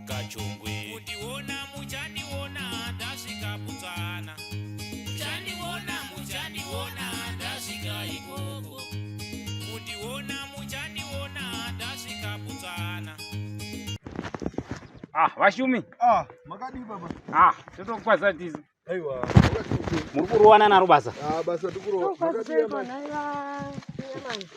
Kachongwe. Kundiona muchandiona ndasvika Botswana. Muchandiona, muchandiona ndasvika ikoko. Kundiona muchandiona ndasvika Botswana. Ah, vashumi. Ah, makadii baba? Ah, totokwazisa tisu. Aiwa, makadii? Muri kurowana naro basa. Ah, basa tikurowa. Makadii amai?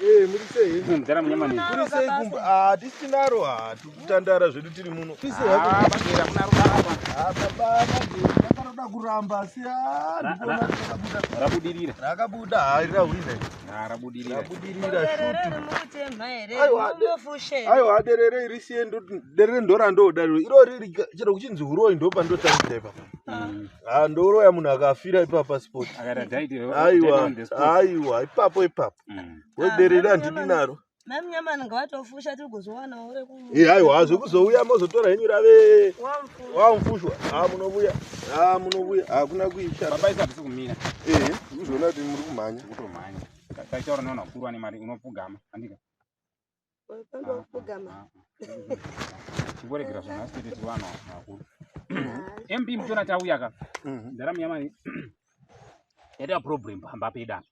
Eh, muri sei? Mudhara munyamani. Muri sei kumba? Ah, tisi tinaro ah, tikutandara zvedu tiri muno. Tisi hako. Ah, bagera kuna rubaba. Ah, baba, bagera rakaroda kuramba asi ah, ndikuona kuti rakabuda. Rabudirira. Rakabuda, ah, rahwina. Ah, rabudirira. Rabudirira shutu. Mutema here? Aiwa, Mufushe. Aiwa, derere risiye ndo derere ndorandoda iro. Iro riri chero kuchinzi huroyi ndopandotangidza ipapa. Ah, ndoroya munhu akafira ipapa sport. Akaita diet. Aiwa, aiwa, ipapo ipapo. Wederere handidi naro. Mai Munyamani ngavatofusha tiri kuzowanawo reku. Eh, aiwa, zvekuzouya mozotora henyu rave Wamfu. wamfushwa. Ah, munovuya. Ah, munovuya. Hakuna kuisha. Baba isa hatisi kumira. Eh, ndikuzoona kuti muri kumhanya. Kutomhanya. Taitaura nevanhu vakuru vane mari unopfugama. Andika. Pandopfugama. Chimboregera zvanhasi tete tiri vanhu vakuru. MP muchiona tauya ka. Mudhara Munyamani. Yaita problem pamba pedu apa.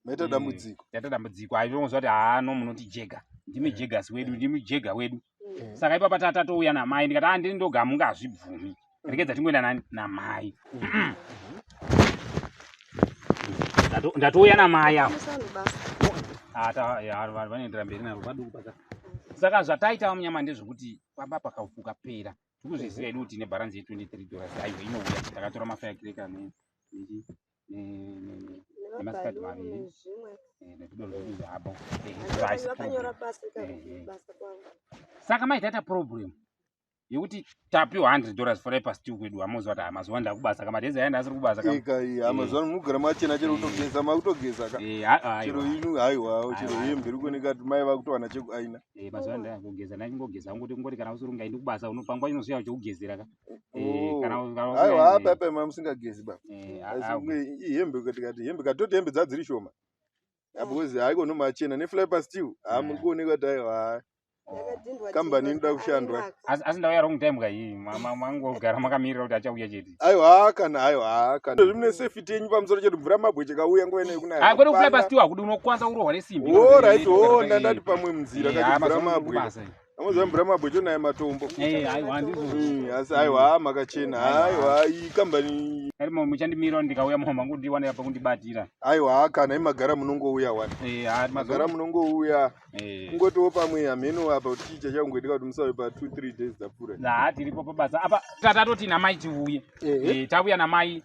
Maita dambudziko. Taita dambudziko. Aizvonzwa kuti haano munoti jega. Ndimi jegasi wedu, ndimi jega wedu. Saka ipapa tatouya namai ndikati ah ndini ndoga mungazvibvumi. Regedza tingoenda nani namai. Ndatouya namai apa. Musano basa. Ah, ya, vanhu vanoendera mberi naro paduku paka. Saka zvataita munyama ndezvekuti pamba pakaufuka pera. Tikuzviziva hedu kuti nebharanzi ye23 dollars aiwa inouya. Takatora mafirecracker nemasikati maviri Nezvimwe. nezvidoro zvedu zvabo. Haisi problem. Vakanyora pasi ka Eh. basa kwavo. Saka mai taita problem yekuti tapiwa 100 dollars for pastiu kwedu hamuziva kuti mazuva ndakubasa kama days aya ndasiri kubasa kama. Eka iyi, ah, mazuva ano munogara machena chero kutogeza, makutogeza ka. Eh, ha- Chero aiwa. inu haiwa, chero Aiwa. hembe iri kuoneka kuti mai vakutowana chekuaina. Eh, mazuva ndakugeza ndachingogeza kungoti kungoti kana usiri ungaendi kubasa unopangwa inozouya uchikugezera ka. Eh, Oh. kana Aiwa, apa apa mamusingagezi baba. Eh, Asi kunge ihembe tikati hembe katoti hembe dzadziri shoma. Ah, because haikono machena nefly pastiu. Ah, muri kuoneka kuti aiwa. Yakadhindwa. Kambani inoda kushandwa. Asi ndauya wrong time ka iyi mangogara makamirira kuti achauya chete. Aiwa, kana aiwa, kana. Zvimune safety yenyu pamusoro chedu mvura mabwe chakauya nguva ineyi kunaya. Ah, kwete kufly pastiu hakudi unokwanisa kurohwa nesimbi. Oh, right, oh, ndandati pamwe munzira Eh, kati ah, mvura mazuva ano mabwe. kubasa. Amoziva mvura mabwe chonaya matombo. Eh, aiwa handizvo. Asi aiwa makachena. Aiwa, iyi kambani Ari muchandimira ndikauya mama mangundiwanira pakundibatira. aiwa kana imagara munongouya wani. Eh, ah, Magara mazuva. munongouya. Eh. Kungotiwo pamwe hameno apa kuti chii chachangoitika kuti musauye pa 2 3 days dzapfuura. Nah, tiripo pabasa. Apa tatoti namai tiuye. Ehe. Eh, tauya namai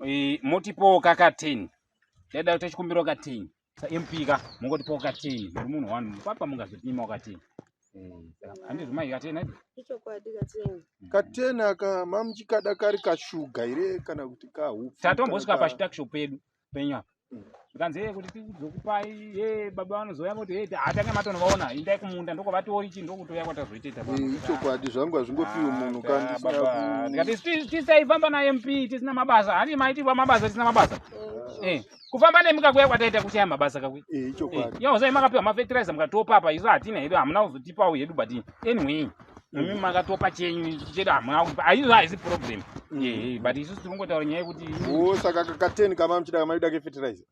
eh, motipowo kaka 10. Taida kuti tichikumbirawo ka 10. Sa MP ka mungotipowo ka 10. Muri munhu wanu papa mungazotinyima ka 10. Eh, saka handizvo mai ka 10 adi. Ichokwadi katini. Katena aka mamuchikada kari kashuga here kana kuti kahupfu. Tatombosvika kana ka- pachituckshop pedu penyu apa. Zvikanzi "Eh, kuti tizokupai eh baba vanozouya voti eh hatange matonovaona indai kumunda ndokwavatori chi ndokutouya kwatazoiteta pano." Eh, ichokwadi zvangu hazvingopiwi munhu Ah, baba, kandisina ndikati tisaifamba naMP tisina mabasa hani maitiwa mabasa tisina mabasa. Eh, kufamba nemi kakuya kwataita kushaya mabasa kakuya. Eh, ichokwadi. Yauzai makapiwa mafetiraiza mukatopa apa isu hatina hedu hamuna kuzotipawo hedu but anyway imi makatopa chenyu chedu hamuna kupa aizo haisi problem. Eh, but isusu tiringotaura nyaya yekuti Oh, saka kakateni kamamuchida kamaida kefetiraiza.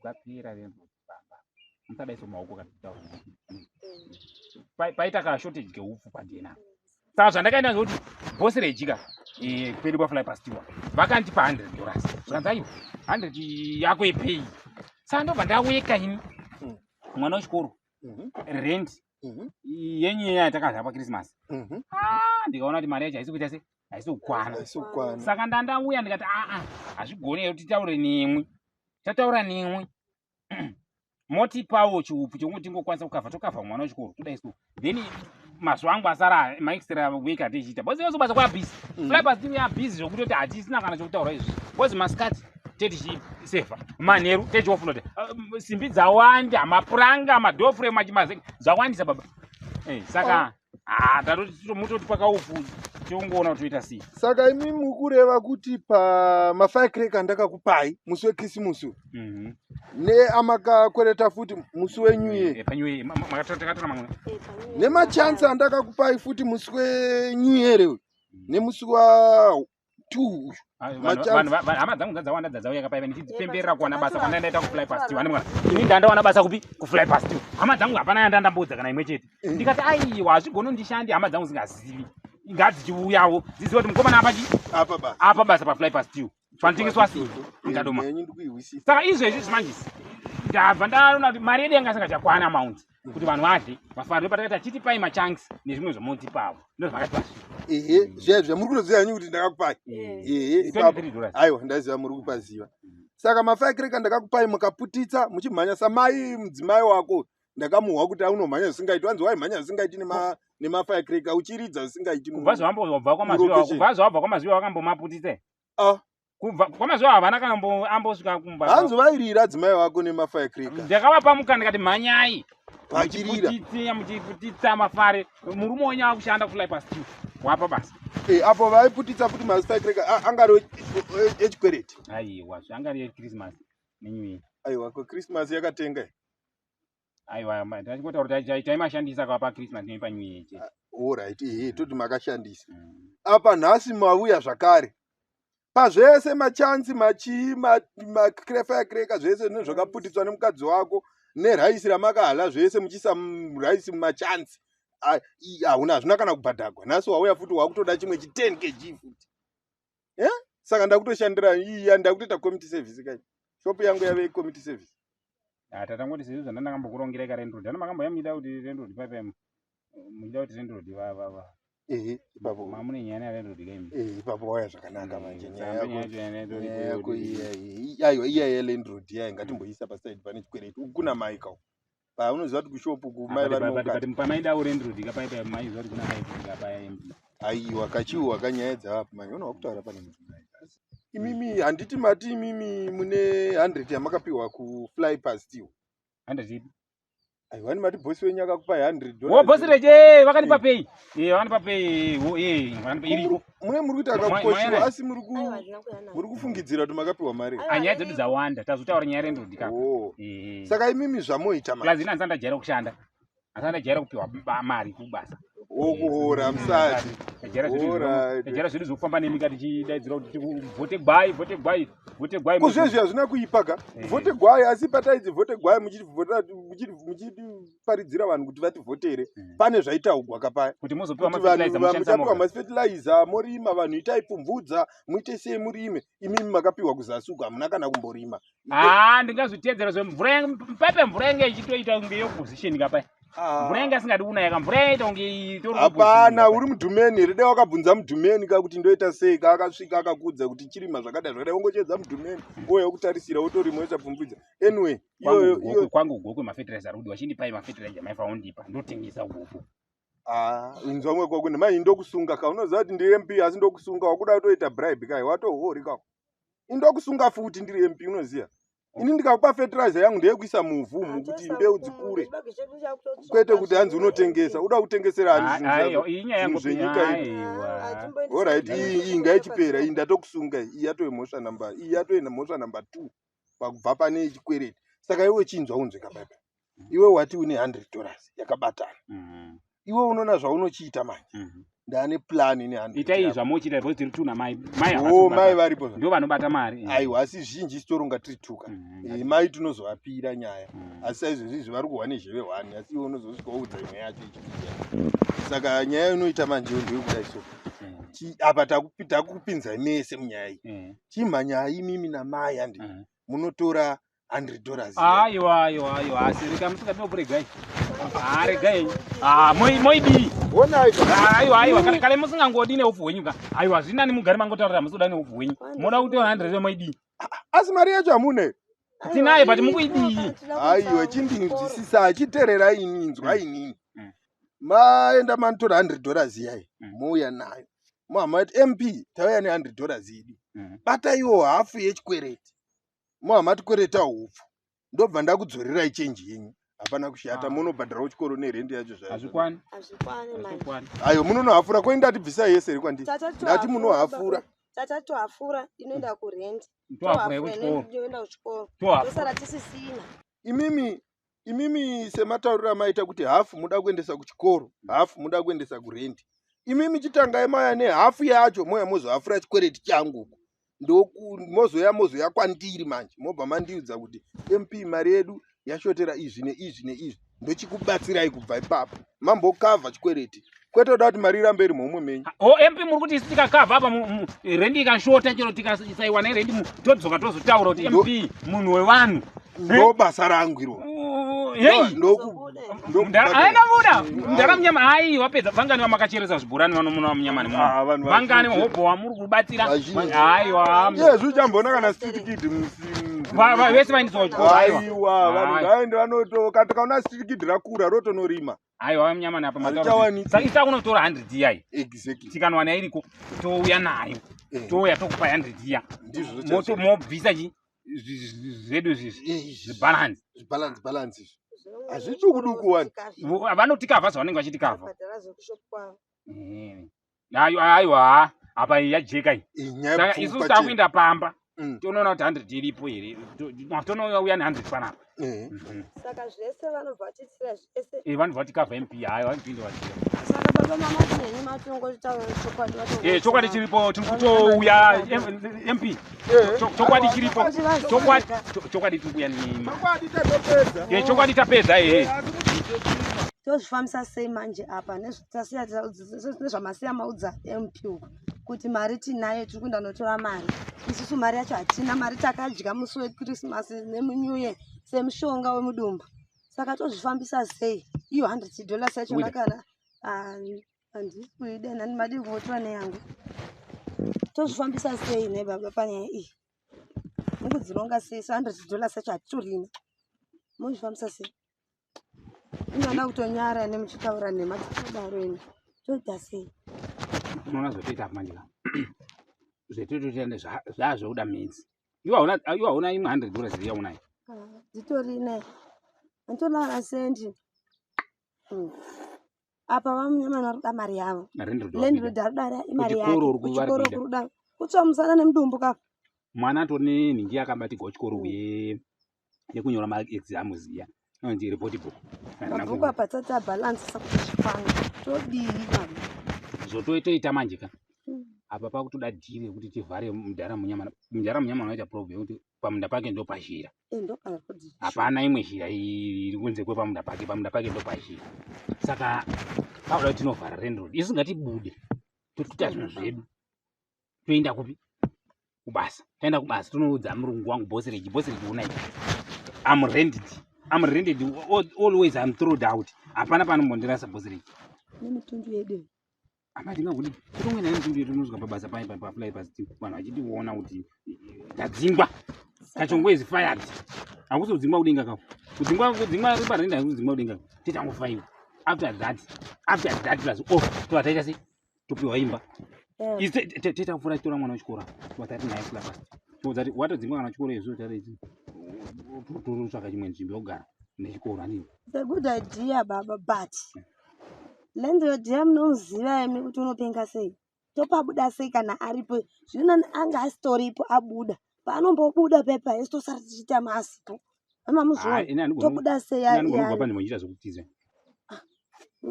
kapera baba musadaiso maoko katitaura paita ka shortage keupfu padena. Saka zvandakaenda ndezvekuti bhosi rejika kwedu kwafly pastiwa vakandipa 100 dollars zvikanzi aiwa 100 yako ipei. Saka ndobva ndaweka ini mwana wechikoro rent yenyu iya yatakadya pakrismas. Ah, ndikaona kuti mari yacho haisi kuita se haisi kukwana. Haisi kukwana. Saka ndandauya ndikati aa hazvigoni here kuti titaure nemwi. Tataura nemwi motipawo chiupfu chokuti tingokwanisa kukavha tokavha mwana wechikoro todai so then mazuva angu asara maextra week atichiita because iwe basa kwabhizi flypass team yabhizi zvokutoti hatisina kana chokutaura izvi because masikati tetichisevha manheru techiofulota simbi dzawanda mapuranga madhoframe achimaze zvawandisa baba. Eh, saka ah, tatoti mutoti pakaufu tiongoona kuti toita sei. Saka imi mukureva kuti pamafirecracker ndakakupai musi wekisimusi Neamakakwereta futi musi wenew year. Eh, panew year takatora mamwe. Nemachansi andakakupai futi musi wenew year uyu nemusi wa 2 uyu. Ah, Machansi. Hama dzangu dzadzawanda dzadzauya kapaiva ndichidzipemberera kuwana basa kwandanga ndaita kufly past you. Mwana ini ndandawana basa kupi? Kufly past you. Hama dzangu hapana yandandambudza kana imwe chete. Ndikati aiwa, hazvigoni ndishandi hama dzangu zingazivi, ngadzichiuyawo dzizive kuti mukomana apa chi Apa basa. Apa basa pafly past you panotengeswa simbi mukadoma. Yenyu ndikuihwisisa. Saka izvezvi zvimanjisi ndabva ndaona kuti mari yedu yanga isingachakwana amount kuti vanhu vadye vafare. Patakati achitipai machanks nezvimwe zvamotipawo, ndo zvakati pasvika. Ehe, zviya zviya muri kutoziva henyu kuti ndakakupai. Ehe, ipapo. $23. Aiwa, ndaziva muri kupaziva. Saka mafirecracker ndakakupai mukaputitsa muchimhanya samai. Mudzimai wako ndakamuhwa kuti aunomhanya zvisingaiti, wanzi waimhanya zvisingaiti nemafirecracker uchiridza zvisingaiti. Kubva zvawambobva kwamazuva, Murokesheni. kubva zvawabva kwamazuva wakambomaputitse? Ah. Kubva kwamazuva havana kana ambosvika kumba. Hanzi vairira adzimai wako nemafirecracker. Ndakavapa mukana ndikati mhanyai Vachirira. muchiputitsa, muchiputitsa mafare. Murume wenyu akushanda kufly past you, wapa basa. Eh, apo vaiputitsa futi mafirecracker anga ari echikwereti. Aiwa, zvanga ri Christmas nenew year. Aiwa, ko Christmas yakatenga here? Aiwa, tachingotaura kuti taimashandisa kwa paChristmas nepanew year chete. Alright, ehe, toti makashandisa. Mm. Apa nhasi mauya zvakare pazvese machansi, machii, mafirecracker, zvese nezvakaputitswa nemukadzi wako, neraisi ramakahala, zvese muchiisa raisi mumachansi. Hauna, hazvina kana kubhadhagwa. Nhasi wauya futi wakutoda chimwe chi 10 kg futi. Eh? Saka ndakutoshandira iya, ndakutoita community service kai, shopu yangu yave community service. Ah, tatangoti sezvo zvandandakambokurongerai kalandlord ano makamboya muchida kuti landlord paipai, muchida kuti landlord va Ehe, ipapo. Mamune nyaya nelandlord kaimi. Ehe, ipapo wauya zvakanaka manje. Nyaya Saka yako, nyaya yacho nyaya yako iya iya, aiwa, iya yelandlord iya ngatimboisa paside pane chikwereti. Uku kuna mai kau, paunoziva kuti kushopu kumai vari mukati. But pamaidawo landlord kapaipai maiziva kuti kuna mai kapaya MP. Aiwa, kachiwa kanyaya dzavapo manje unowa kutaura pane mudzimai. Imimi handiti mati imimi mune 100 yamakapiwa kufly past iwo? 100 ipi? Aiwa, ni mati bosi wenyu akakupai 100. Wo bosi reche vakanipa pay, eh, vakanipa pay wo, eh, vakanipa iriko. Mune muri kuita akakoshiwa, asi muri kufungidzira kuti makapiwa mari. Ah, nyaya dzedu dzawanda, tazotaura nyaya yelandlord kapa. Oh. Eh. Saka imimi zvamoita Plus manje ini handisati ndajaira kushanda, handisati ndajaira kupiwa mari kubasa. Wokuhora musati. Tajaira zvedu Alright. tajaira zvedu zvokufamba nemika tichidaidzira kuti vhote gwai, vhote gwai, vhote gwai. Kuzvezvi hazvina kuipa ka. Eh. Vhote gwai, asi pataidzi vhote gwai muchiparidzira vanhu kuti vativhotere, pane zvaitaugwa kapaya kuti muzopiwa kuti vanhu mafertilizer mushandisa muchapiwa moga. mafertilizer morima, vanhu itai pfumvudza, muite sei, murime. Imimi makapiwa kuzasi uku, hamuna kana kumborima. Ah, ndingazvitedzera zvemvura paipe mvura yange ichitoita kunge yeopposition kapaya. Mvura yange asingadi kunaya ka, mvura yaita kunge itori Hapana opposition. Uri mudhumeni here? Dai wakabvunza mudhumeni ka kuti ndoita sei ka, akasvika akakuudza kuti chirima zvakadai zvakadai, wongochedza mudhumeni ouya kutarisira, wotorima, woisa pfumvudza. Anyway, Kwangu iyoyo Gokwe, iyo. kwangu Gokwe mafertilizer ari kudiwa, chindipai mafertilizer maifa undipa, ndotengesa Gokwe. Ah, inzwa mwe kwako nemai, ndokusunga ka. Unoziva kuti ndiri MP, asi ndokusunga. Wakuda kutoita bribe kai, watohori kako. Indokusunga futi, ndiri MP, unoziva ini ndikakupa fertilizer yangu ndeyekuisa muvhu umu kuti mbeu dzikure, kwete kuti hanzi unotengesa. Uda kutengesera ani zvinhu zvako? Iyi nyaya yangu. Zvinhu zvenyika iyi. Aiwa. Alright, iyi ngaichipera iyi. Ndatokusunga iyi. Yatove mhosva namba, iyi yatove mhosva namba 2 pakubva pane chikwereti. Saka iwe chinzwa unzweka paipa, iwe wati une $100 yakabatana. Iwe unoona zvaunochiita manje. Ndaane plan ine 100 Itai yako. zvamochiita because tiri tuna mai, mai havasi O, kubata. mai varipo. Ndo vanobata mari, eh. Aiwa, asi zhinji sitoronga tiri tuka. Eh, mai tinozovapira nyaya. Asi saizvozvi izvi vari kuhwa nezheve hwani, asi iwe unozosvika woudza imwe yacho ichipinda. Saka nyaya inoita manje ndeyekudai so. Apa takupinzai mese munyaya iyi. Chimhanyai imimi namai, handi munotora $100. Aiwa, aiwa, aiwa, asi rega musingadi nokuregai, ah, regai. Ah, moidii? Honai. Aiwa, aiwa, kana musingangodi neupfu hwenyu ka, aiwa, zvinani mugare mangotaurira musoda neupfu hwenyu. Moda kutora 100, moidii? Asi mari yacho hamuna here? Tinayo, but mukuidii? Aiwa, chindinzwisisa, chiteererai ini, inzwa inini. Maenda manotora $100 iyai, mouya nayo, mohama kuti MP tauya ne$100 yedu. Bataiwo hafu yechikwereti, mohama tikwereta hupfu, ndobva ndakudzorerai chenji yenyu. Hapana kushata. Ah. Munobhadharawo chikoro nerendi yacho zvayo. Hazvikwani. Hazvikwani manje. Hazvikwani. Aiwa, munonohafura. Koi ndati bvisai yese iri kwandiri. Ndati munohafura. Tatatohafura inoenda kurent. Tohafura yekuchikoro. Inoenda kuchikoro. Tohafura. Tosara tisisina. Imimi sematauriro amaita kuti hafu muda kuendesa kuchikoro, hafu muda kuendesa kurendi, imimi chitangai mauya nehafu yacho, mouya mozohafura chikwereti changu uku. Mozoya mozoya kwandiri manje, mobva mandiudza kuti MP mari yedu yashotera izvi neizvi neizvi, ndochikubatsirai kubva ipapo mambokavha chikwereti, kwete kuda kuti mari irambe iri muhomwe menyu. O MP, muri kuti isu tikakavha apa rendi ikashota, chero tikasaiwana irendi, todzoka tozotaura kuti MP munhu wevanhu. Ndo basa rangu iroro. Hei. Zobuda. Aina buda mudhara Munyama, ai wapedza. Vangani vamakacheresa zvibhorani vano muna Munyamani muno? Ah, vanhu Vangani vazhinji. hobho wamuri kubatsira? Vazhinji. Aiwa. Iyezvi uchamboona kana street kid Vese vaendeswa kuchikoro, aiwa. Aiwa, vanhu Ai. ngaende vanoto kana tikaona street kid rakura rotonorima. Aiwa Munyamani, apa mataura. Harichawaniki. Saka isa kunotora 100 iyai. Exactly. Tikanowana iriko, touya nayo. Touya tokupa 100 iya. Ndizvo. Moto mobvisa chi zvedu izvi, zvibalance. Balance, balance izvi. Hazviti kuduku wani. Vanotikavha zvavanenge vachitikavha. Bhadhara zvekushop kwavo. Aiwa, apa iyi yajeka iyi. Inyaya Saka yepfungwa isusu chete. takuenda pamba, tonoona kuti 100 iripo here. Tonouya ne100 panapa. Saka zvese vanobva vatiitira zvese. Vanobva vatikavha MP. Hayi, MP ndovatika. Saka baba, mamati henyu matongotaura chokwadi. Chokwadi chiripo, tiri kutouya MP. Chokwadi chiripo. Chokwadi, chokwadi tiri kuuya nema. Chokwadi tatopedza. Chokwadi tapedza, ehe. Asi muchizochima. Tozvifambisa sei manje apa nezvamasiya maudza MP uku kuti mari tinayo, tiri kuenda notora mari? Isusu mari yacho hatina. Mari takadya musi wekrisimasi nemunew year semushonga wemudumbu. Saka tozvifambisa sei iyo $100 yachona? Wida. Kana ah, handisi kuida nani, madii kungotora neyangu. Tozvifambisa sei nebaba panyaya iyi? Mukudzironga sei? So $100 yacho hatitorina, muzvifambisa sei? Inoda kutonyara nemuchitaura nhema dzakadaro. Ine toita sei? Unoona zvotoita apa manje ka, zvetotoita zvazvokuda midzi. Iwe hauna imwe $100 here yaunayo? Ah, dzitorine, handitorina kana sendi. Apa vaMunyamani vari kuda mari yavo. Landlord. Landlord ari kuda imari yake. Kuchikoro uri vari Kuchikoro kuida. kuri kuda kutsva musana nemudumbu ka. Mwana atori nenhingi yakabatigwa kuchikoro yekunyora maexams iya inonzi report book. Mabhuku apa tisati abhalansisa kuti zvikwana, todii baba? Zvotoitoita manje ka, apa pakutoda dhiri yekuti tivhare mudhara Munyamana. Mudhara Munyamana unoita problem yekuti pamunda pake ndo pazhira. Ndopari kuti Hapana imwe zhira iri kunze kwepamunda pake. Pamunda pake ndo pazhira, saka pakuda kuti tinovhara landlord. Isu ngatibude, totoita zvinhu zvedu, toenda kupi? Kubasa. Taenda kubasa, tonoudza murungu wangu, boss Regi, "Boss Regi, unai I'm rented, I'm rented always, I'm throwed out." Hapana panombondirasa boss Regi. Nemitundu yedu. Amatingakudi totongoenda nemitundu yedu, tinosvika pabasa pai pafly pasi, vanhu vachitiona kuti tadzingwa. Kachongo is fired. Hakusi kudzingwa kudenga kako, kudzingwa, kudzingwa parenda, kudzingwa kudenga. Tichangofaiwa after that plus off, tova taita sei? Topiwa imba. Isi toita kupfuura titora mwana wechikoro, tova tati naye fly pasi, toudza kuti watodzingwa kana chikoro izvo, tareti totsvaka chimwe nzvimbo yekugara nechikoro hanini. It's a good idea baba, but landlord yamunomuziva imi kuti unopenga sei? Topabuda sei kana aripo? Zvino anga asitoripo, abuda paanombobuda pepa, isi tosara tichiita maasipo amamuzviona. Ini handigoni. Tobuda sei? Ini handigoni kubva panzvimbo ndichiita zvekutiza.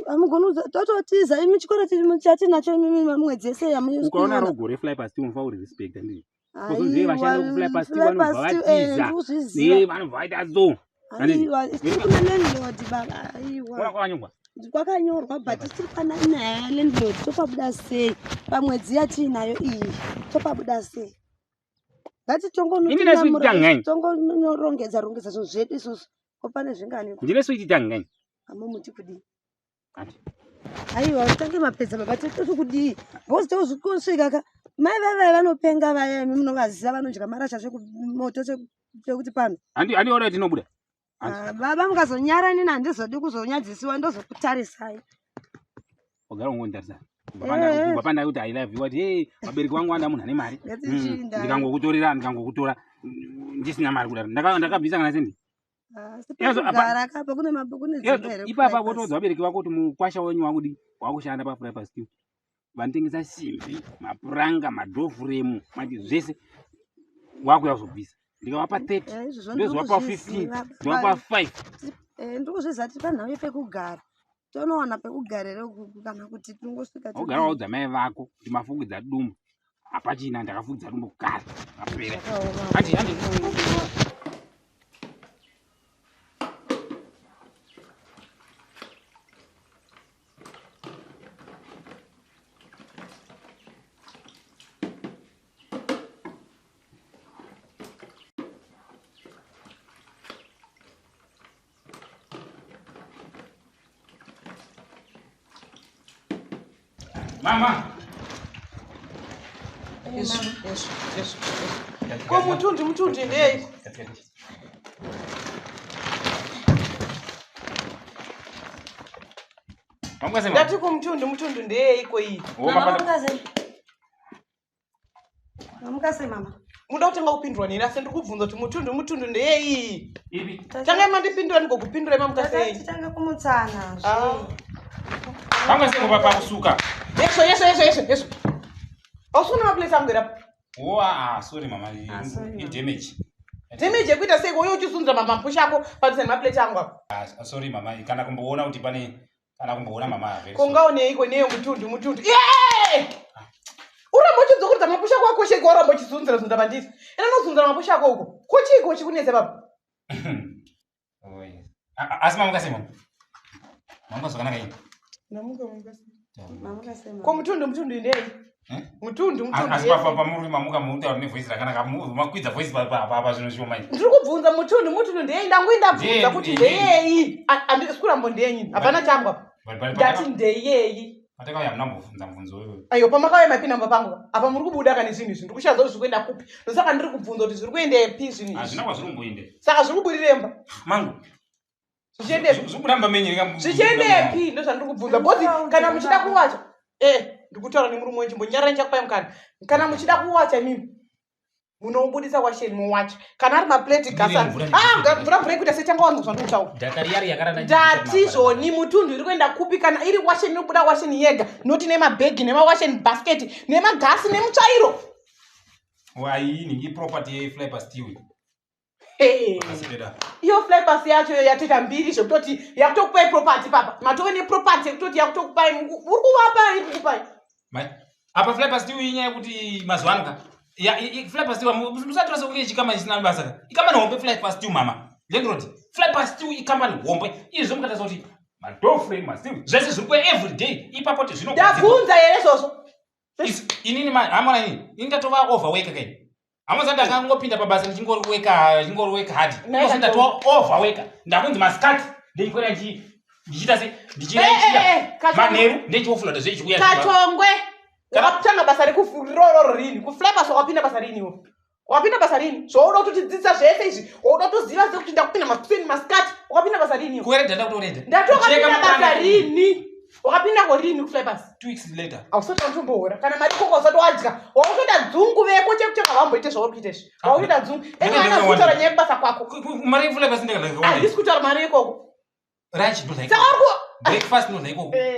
Amugoni tototiza imi, chikoro chatinacho imi mwedzi yese. Ukaona rogo refly past, unofanira kuri respect, handii? Kuzonzi vashandi vekufly past vanobva vatiza. Ndikuzviziva. Ne vanobva vaita so. Handiti? Aiwa, tiri kuna landlord baba, aiwa. Kwakanyorwa. Kwakanyorwa, but tiri pana nyaya yalandlord. Topabuda sei pamwedzi yatiinayo iyi? Topabuda sei? Ini nesu tangai. Ngatitongonorongedza rongedza zvinhu zvedu isusu. Ko pane zvingani? Ndine switi tangai. Amomuti kudii? Ati. Aiwa, tange mapedza baba, toti kudii? Because tozvikusvika ka, mai vaivai vanopenga vaya, imi munovaziva, vanodya marasha zvekumoto chekuti pano. Handi ona tinobuda. Handi. Ah, baba, mukazonyara nini handizodi kuzonyadzisiwa, ndozokutarisai. Wagara ungonditarisa. Eh. Kubva pandai kuti I love you, wati hey, vabereki vangu vanda munhu ane mari. Ngatichinda. Ndikangokutorera, ndikangokutora ndisina mari kudaro. Ndakabvisa kana sendi. Ah, Yazo, sipekugara kapa kune kune dzimba here Ipapa kufly votoudza vabereki vako kuti mukwasha wenyu wakudi wakushanda pafly past. Vanotengesa simbi, mapuranga, madhofuremu, mati zvese wakuya kuzobvisa. Ndikavapa 30, Eh, izvozvo ndiri ndozovapa 15, kuzviziva. ndovapa 5. Eh, ndiri kuzviziva tiri panhau yepekugara. Tonowana pekugara here uku kana kuti tinongosvika Wogara waudza mai vako kuti mafukidza dumbu. Hapachina ndakafukidza dumbu kare. Apera. Zvakaoma. Handi handi. Mama. Izvo, izvo, izvo, izvo. Ko mutundu mutundu ndeiko? Mamuka sei mama? Ndati kumutundu mutundu ndeyeiko iyi? Oh, mapanda- Mamuka sei? Mamuka sei mama? Muda kutanga kupindura neni asi ndiri kubvunza kuti mutundu mutundu ndeyeyi? Ipi? Tangai mandipindura ndigokupindurai mamuka sei? Titanga kumutsana. Ah. Mamuka sei ngoba pakusuka? Yesho yesho yesho yesho yesho. Ausuna maplate angu here apa? Oh, ah, sorry mama. Ah, sorry, mama. I damage. Damage yekuita seiko uye uchisunzira mamapusha ako padhuze nemaplate angu apa? Ah, sorry mama, kana kumboona kuti pane kana kumboona mama very sorry. Kongaoneiko neyo mutundu mutundu. Yee! Uramba uchidzokorodza mapusha ako akosheko waramba uchisunzira zunza pandiri. Ena unozunzira mapusha ako uko. Kochiiko chikunetsa baba? Oh, yes. Ah, ah, Asi mamuka sei mama? Mamuka zvakanaka ini. Ndamuka mamuka sei. Mamuka sei mama? Ko mutundu mutundu ndei? Eh? Mutundu mutundu. Asi yese. pamuri mamuka mutaura nevoice rakanaka makwidza voice pa zvinhu zvishoma izvi. Ndiri kubvunza mutundu mutundu ndei ndangoinda bvunza kuti ndeyei. Handisi kurambo ndeyenyi. Hapana changu apa. Ndati ndeyei. Patakauya hamuna kumbobvunza mubvunzo wewe. Aiwa pamakauya mapinda mumba pangu apa muri kubuda kane zvinhu izvi ndiri kushaza kuti zviri kuenda kupi. Ndosaka ndiri kubvunza kuti zviri kuendepi zvinhu izvi. Hazvina kwazviri kumboenda. Saka zviri kubudiremba. Mangu. Zvichiendepi? Zviri kuramba menye rika. Zvichiendepi ndozvandiri kubvunza. Because kana muchida kuwacha eh ndikutaura nemurume wenyu nyarara ndichakupai mukana. Kana muchida kuwacha imimi munobudisa washeni mowacha. Kana ari maplate gasa. Mvura Ah mvura mvura ikuita setanga wangu zvandiri kutaura. Dhakariyari yakaranda. Ndati zvoni mutundu iri kuenda kupi kana iri washeni inobuda washeni yega noti nemabhegi nemawasheni basket nemagasi nemutsvairo. Wai ningi property yeflyper steel. Hey. Asi peda. Iyo flypass yacho yatoita mbiri zvekutoti yakutokupai property papa matove neproperty yekutoti yakutokupai uri kuvapa iri kukupai Mai. Apa flyper steel inyaya yekuti mazuva ano ka. Ya flyper steel musatora sekunge chikama chisina basa ka. Ikambani hombe flyper steel mama. Landlord. Flyper steel ikambani hombe. Izvo mukatarisa kuti madoor frame masteel zvese zviri kuya every day ipapo kuti zvinogadzirwa. ndabvunza here izvozvo Inini ma hamona inini. Ini ndatova overwork kai. Hamona ndakangopinda pabasa ndichingoriweka ndichingoriweka hard. Naye Ndingozi ndatova overwork. Ndakunzi masikati ndichikwira ndichiita se Eh, eh, ndichiraitira. eh, Kachongwe. Manheru ndichiofloda zvechiuya. Kachongwe Kana- wakatanga basa rekurororo rini kuflypass wakapinda basa rini iwe wakapinda basa rini zvauda kutotidzidzisa zvese izvi wauda kutoziva sekuti ndakupinda makuseni masikati wakapinda basa rini iwe Kuereda ndakutoreda. ndati wakapinda basa rini wakapindako rini kuflypass 2 weeks later. hausati watombohora kana mari koko usati wadya wakutoita dzungu veko chekutenga vamboite zvauri kuita izvi wakutoita dzungu ene Ndakatoita ana kutaura wani. nyaya yekubasa kwako Mari yeflypass ndakadya. handisi kutaura mari ikoko Lunch ndodya saka ikoko. uri ku Breakfast ndodya ikoko. Eh,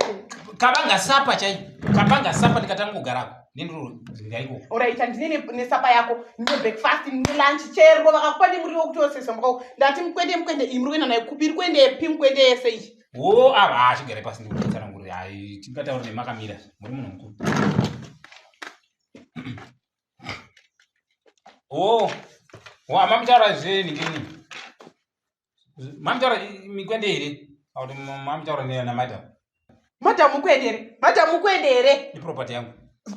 Kabanga sapa chai. Kabanga sapa ndikatanga kugarako. Nendodya ikoko. alright handine nesapa yako ndine breakfast ndine lunch chero vakakupa nemuriwo kuti osesa mukako ndati mukwende mukwende iyi muri kuenda nayo kupi iri kuendepi mukwende yese iyi Wo ava chigare pasi ndikutsanangurira. Hayi tingataura nemakamira. Muri munhu mukuru. Oh. Wa mamitaura zve ningini. Mamitaura mikwende here? Auti mamitaura namadam. madhamu mukwende here madhamu mukwende here Iproperty yangu.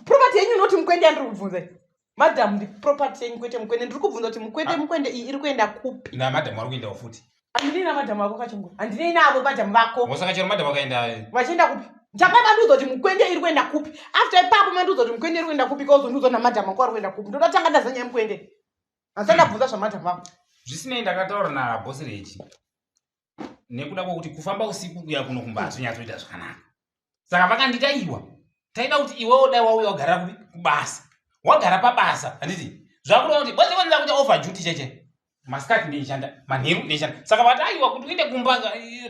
property yenyu inoti mukwende yandiri kubvunza iyi madhamu ndi property yenyu kwete mukwende ndiri kubvunza kuti mukwende Ah. mukwende iyi iri kuenda kupi Na madam vari kuendawo futi. handinei namadhamu ako kachingwa handinei navo madhamu vako Wosaka chero madam akaenda vachienda kupi ndanga mandiudza kuti mukwende iri kuenda kupi after ipapo mandiudza kuti mukwende iri kuenda kupi kauzondiudza namadhamu ako ari kuenda kupi ndoda tanga ndaziva nyaya yemukwende handisati ndabvunza zvamadhamu ako zvisinei ndakataura nabhosi reji nekuda kwokuti kufamba usiku kuya kuno kumba hazvinyatsoita zvakanaka saka vakandita iwa taida kuti iwewo dai wauya wagara kupi kubasa wagara pabasa handiti zvakureva kuti bosi konza kuti over duty cheche Masikati ndeichishanda, manheru ndeichishanda. Saka vati aiwa kuti uende kumba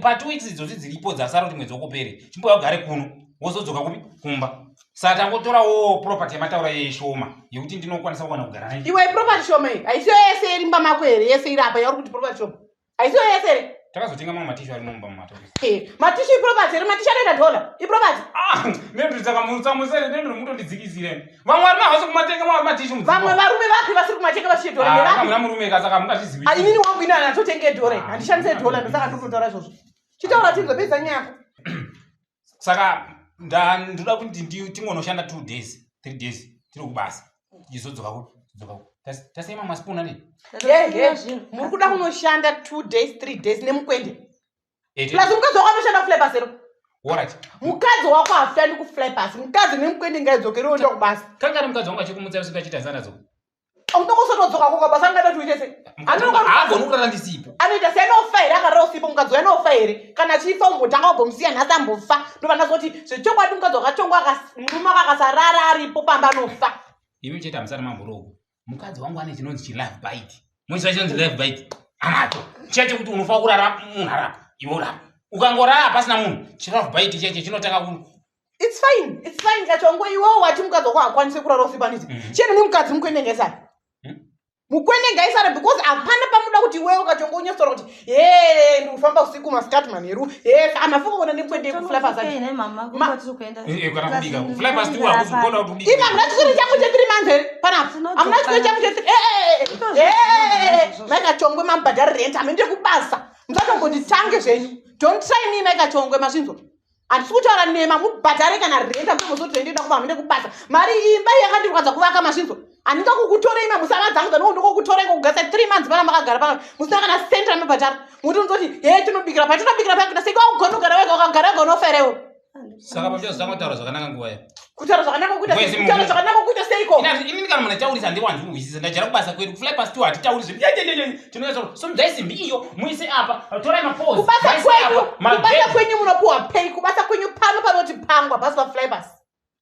pa 2 weeks idzodzi dziripo dzasara kuti mwedzi wakupere. Chimboya ugare kuno wozodzoka kupi kumba. Saka tangotorawo property yamataura yeshoma yekuti ndinokwanisa kuwana kugara nayo. Iwe property shoma iyi haisiyo yese iri mumba mako here? Yese iri apa yauri kuti property shoma haisiyo yese here? Takazotenga mamwe matishu ari mumba mumatokisi. Matishu iproperty here? Matishu anoita dhola iproperty? Ah, nendiri nendiri mutondidzikisire. Vamwe varume havasi kumatenga mamwe matishu mudzimba. Vamwe varume vapi vasiri kumatenga vachiite dhola? Ah, Ndevapi? hamuna murume ka saka mungazvizivi. Ah, inini wangu ini anatotenge dhora, Ah. handishandise dhola, ndosaka ndiri izvozvo. Chitaura tinzopedza nyaya yako. Saka ndoda kuti tingonoshanda 2 days, 3 days tiri kubasa. Tichizodzoka ku dzoka ku. Tasei mamwe maspoon ane? Yehe, muri kuda kunoshanda 2 days 3 days nemukwende Eh, plus mukadzi wako anoshanda kuflypass here? Alright. Mukadzi wako hashandi kuflypass. Mukadzi nemukwende ngaidzokerewo enda kubasa. Kangani mukadzi wangu achikumutsa usiku achiita zana dzoka? Unongosotodzoka ko kabasa angada kuti uite sei? Haagoni kurara ndisipo. Anoita sei? Anofa here akarara usipo? Mukadzi uyo anofa here? Kana achifa umbotanga wambomusiya nhasi ambofa, ndobva ndazoti zvechokwadi mukadzi wakachongwa murume wako akasarara aripo pamba anofa. Imi chete hamusati mamboroko. Mukadzi wangu ane chinonzi chilove bite. Muchiziva chinonzi love bite? Anacho. Chiya chekuti unofanira kurara munhu arapa, iwe urapa. Ukangorara pasina munhu, chilove bite cheche chinotanga ku It's fine, it's fine Kachongwe. Iwewo wati mukadzi wako haakwanisi kurara usipo handiti? Chienda nemukadzi, mukwende ngaisare. Mukwende ngaisare because hapana pamuda kuti iwewe Kachongwe unyatsotaura kuti he ndikufamba usiku masikati manheru he amafunga kuona nemukwende yekuflypass. Kana kubika. Flypass tu hakuzi kuona kuti ubike. Imi hamuna chikoro changu che3 months here panapa? Hamuna chikoro changu che3? Maikachongwe, mamubhadhari rent, hamuende kubasa, musatombonditange zvenyu. Don't try me, Maikachongwe, mazvinzwa? Handisi kutaura nema mubhadhare kana rent, amutombozoti rent ida kuba. Hamuende kubasa, mari imba iyi yakandirwadza kuvaka, mazvinzwa? Handingakukutorei mamusama dzangu dzanongo ndikokutorei kokugasa 3 months pana makagara pana musina kana cent ramabhadhara. Muti unozoti he tinobikira pa tinobikira pa kuita sei? Kwaugona kugara wega, ukagara wega unofa Saka pamuchazotanga kutaura zvakanaka nguva yayo. Kutaura zvakanaka kuita Mwezi sei? Kutaura mumwe. zvakanaka kuita seiko? Inini kana munhu achitaurisa handiwanzi kuhwisisa. Ndajara kubasa kwedu kuflypass tu hatitauri zvedu. Tinoita somudzai simbi iyo muise apa, torai mapoles. Kubasa muise kwenyu apa, kubasa magedhi. kwenyu munopuwa pay kubasa kwenyu pano panoti pangwa pasi paflypass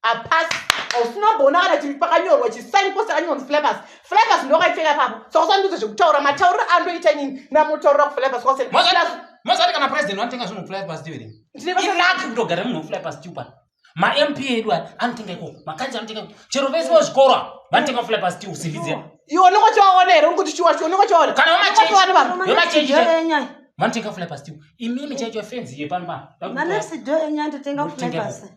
hapasi hausinomboona kana chiri pakanyorwa chisign post chakanyorwa kunzi flypass. Flypass ndokaipfeka ipapo, saka usandiudze zvekutaura matauriro andoita inini namotaurira kuflypass kwasiyana. Mazati kana president vanotenga zvinhu kuflypass tu here? Ndine basa. Ilucky kutogara munhu weflypass tu pano. MaMP edu aya anotenga ikoko, makanzi anotenga ikoko, chero vese vezvikoro ava vanotenga flypass tu simbi dziya. Iwe unongochiwaona here? Uri kuti chiwa chiwa unongochiwaona? Kana vemachechi. Unongochiwana vanhu. Vemachechi Enyaya. vanotenga flypass tu. Imimi chaicho fenzi yepano pano. Manext door enyaya ndotenga Munotenga kuflypass.